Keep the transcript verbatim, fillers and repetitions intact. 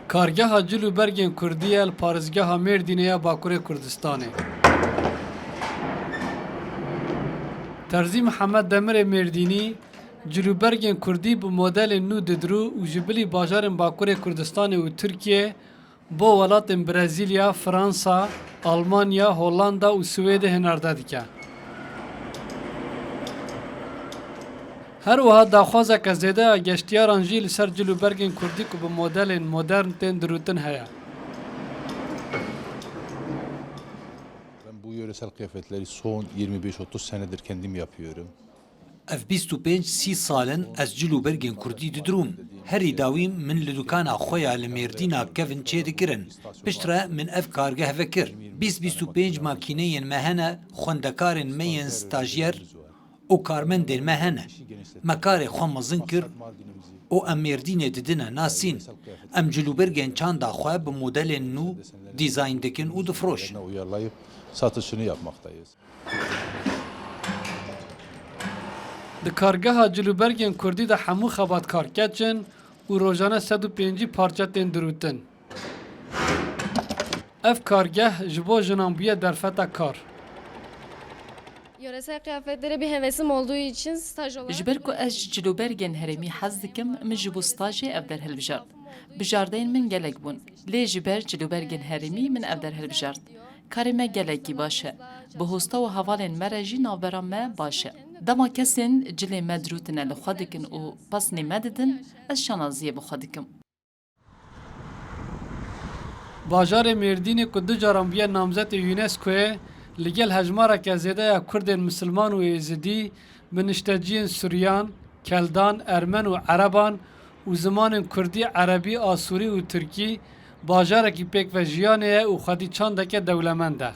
Kargeha cil û bergên Kurdî ye li parêzgeha Mêrdînê ya Bakurê Kurdistanê. Terzî Mihemed Demirê Mêrdînî cil û bergên Kurdî bi modelên nû didirû û ji bilî bajarên Bakurê Kurdistanê û Tirkiyê bo welatên Brezîlya, Fransa, Almanya, Hollanda û Swêdê hinarde dike. Her wiha daxwazeke zêde ya geştiyaran jî li ser cil û bergên Kurdî ku bi modelên modern tên dirûtin heye. Ben bu yöresel kıyafetleri son yirmi beş otuz senedir kendim yapıyorum. Ev bîst û pênc sî sal in ez cil û bergên Kurdî didirûm. Herî dawî min li dukana xwe ya li Mêrdîna kevin çêdikirin. Piştre min ev kargeh vekir. Bîst bîst û pênc makîneyên me hene, xwendekarên me yên stajyer û karmendên me hene. Me karê xwe mezin kir û em Mêrdînê didine nasîn. Em cil û bergên çanda xwe bi modelên nû dîzayn dikin û difroşin. Uyarlayıp satışını yapmaktayız. Di kargeha cil û bergên Kurdî de hemû xebatkar keç in û rojane sed û pêncî parçe tên dirûtin. Ev kargeh ji bo jinan bûye derfeta kar. Yöresel kıyafetlere bir hevesim olduğu için staj olarak... Ji ber ku ez ji cilobergên herêmî hez dikim, min ji bo stajê ev der hilbijart. Bijardeyên min gelek bûn. Lê ji ber cilobergên herêmî min ev der hilbijart. Karê me gelekî baş e. Bi hosta û hevalên me re jî navbera me baş e. Dema kesên cilê me dirûtine li xwe dikin û pesnê me didin, ez şanaziyê bi xwe dikim. Bajarê Mêrdînê ku du caran bûye namzetê UNESCO'yê, li gel hejmareke zêde ya Kurdên Misilman û Êzidî, bi nişteciyên Suryan, Keldan, Ermen û Ereban û zimanên Kurdî, Erebî, Asûrî û Tirkî, bajarekî pêkvejiyanê ye û xwedî çandeke dewlemend e.